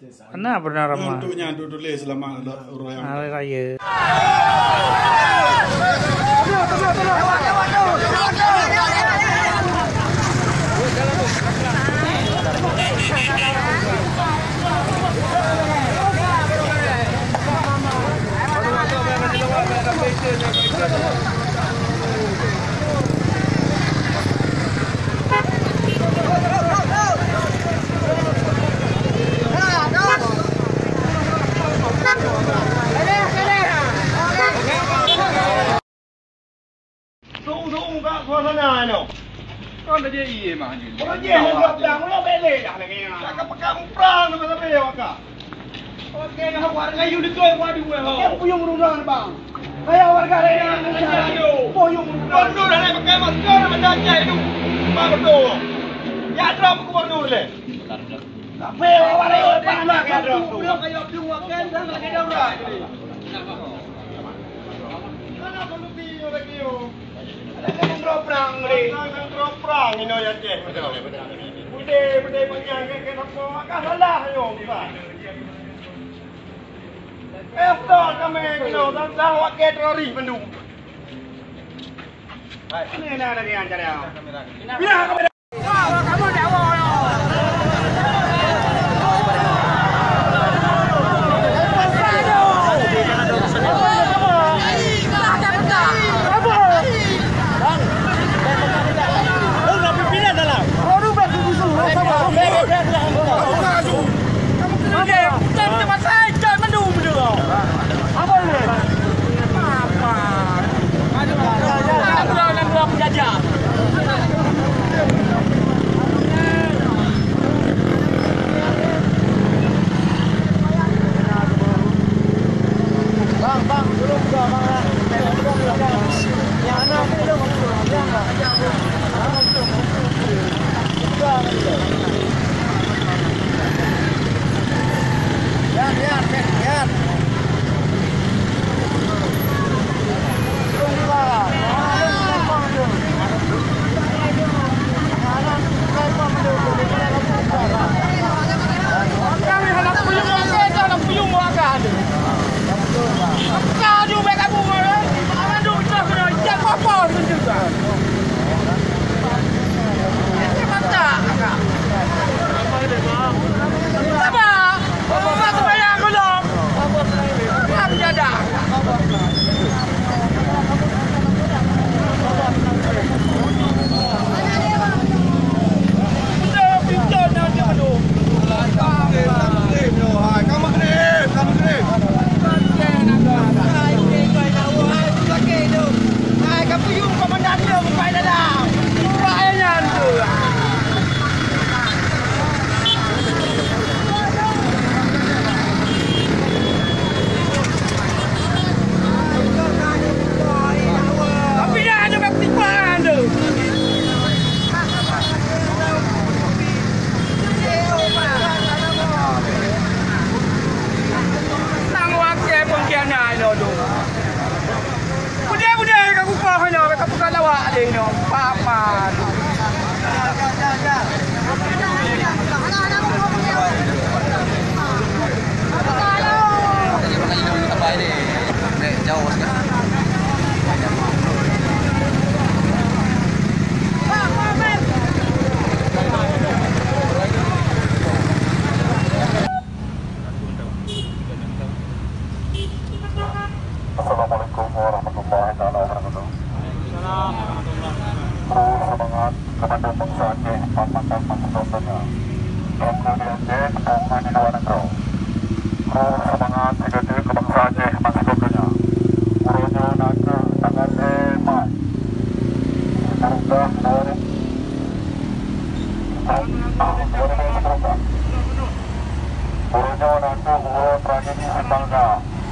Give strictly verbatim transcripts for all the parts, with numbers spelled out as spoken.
Mana Bernama? Untuk nyan, untuk tulis selamat uroe raya. Hari Raya. Sung-sung bak suasana nyoe. Kon dah jadi mah ni. Kon jadi mah. Dah mula belek dah lagi. Dah ka pegang perang tu sampai awak ka. Oke, dah warga you betul, waduh, weh, ho. Yang puyung rundang, bang. Kayak warga lain yang puyung rundang. Mundur, dah pakai masker, macam-macam itu. Bang, betul. Ya, drum gubernur le. Tapi awak lain, bang, nak kan drum. Belum kayak puyung, kan, dah lagi darurat. Mana polusi lagi, yo? Ada kan drum perang, ni. Ada kan drum perang, ini, ya, Ceh. Betul, betul. Putih, putih, panjang, kan, kan, apa? Maka salah, yo, bukan. Pesta kami kena tentang wakil teroris bandum. Ini ada dengan cara. Bila kami Nang wakée pengkhianat nyoe tu. Budai-budai ka kukoh nyoe, ka buka lawak deh nyoe. Papan. Assalamualaikum warahmatullahi taala wabarakatuh. Kru semangat, keumandan bansa Aceh, ban makan masih donya. Kru di Aceh, kru di luwa nanggroe. Kru semangat, sigoe teuk keu bansa Aceh, masih donya. Uroe nyoe na kheueh tanggai lhèe Maret. Peurintah dua ribu, dua ribu dua puluh empat. Uroe nyoe na kheueh uroe tragedi sibangga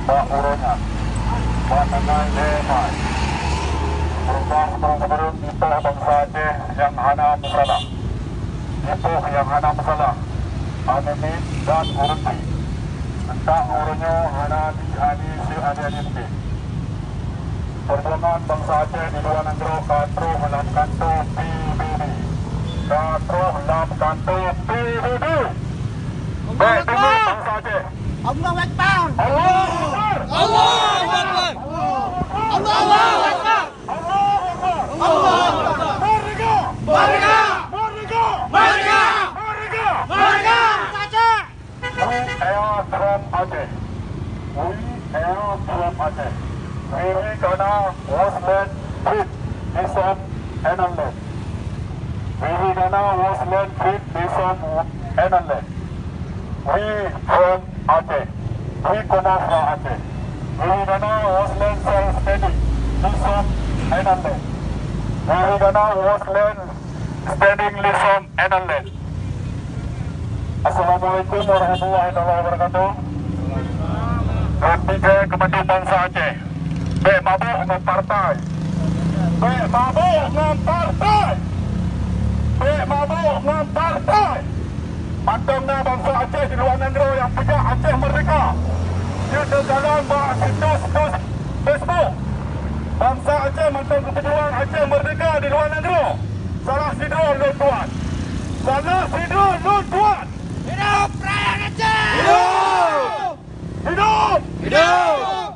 bak uroe nyan. Bak tanggai lhèe Maret, peurintah gubernur-gubernur jipoh bansa Aceh nyang hana meusalah. Jipoh nyang hana meusalah, aneuk miet dan ureueng pih. Teuntang uroe nyoe hana di-, hana di-, hana di-, Peujuangan bansa Aceh di luwa nanggroe ka troh lam kantô P B B. Ka troh lam kantô P B B. Bèk deungoe bansa Aceh. Allahu Akbar. Allahu Akbar. Allahu Akbar. Allahu Akbar. Allahu Akbar. Allahu Akbar. Allahu Akbar. Merdeka! Merdeka! Merdeka! Merdeka! Merdeka! Merdeka! Aceh! We are from Aceh. We are from Aceh. Wiri Gana Wosland Freed Nation Enanland. Wiri Gana Wosland Freed Nation Enanland. We from Aceh. We come from Aceh. Wiri Gana Wosland Self Standing Nation Enanland. Wiri Gana Wosland Standing Nation Enanland. Assalamualaikum warahmatullahi taala wabarakatuh. Rot tiga kepada bansa Aceh. Bèk mabök ngon partai. Bèk mabök ngon partai. Bèk mabök ngon partai. Mantong na bansa Aceh di luwa nanggroe nyang peugah Aceh merdeka. Jeuet teukalon bak situs-situs Facebook. Bansa Aceh mantong geupeujuang Aceh merdeka di luwa nanggroe. Salah sidroe lôn tuan. Salah sidroe lôn tuan. Hidup rakyat Aceh! Hidup! Hidup! Hidup!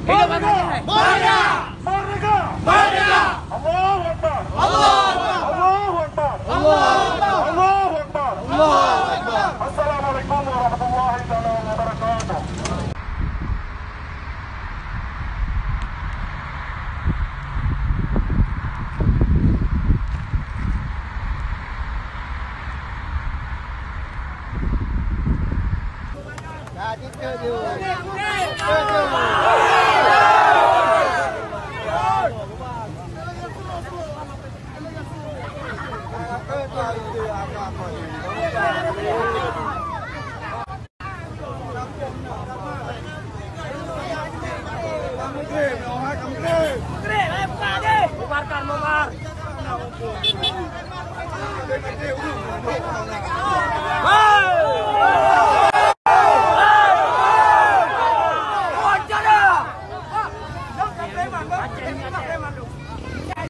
Hidup Aceh! Merdeka! Merdeka! Merdeka! Allahu Akbar! Allahu Akbar! Assalamualaikum warahmatullahi taala wabarakatuh. Bubarkan, bubar!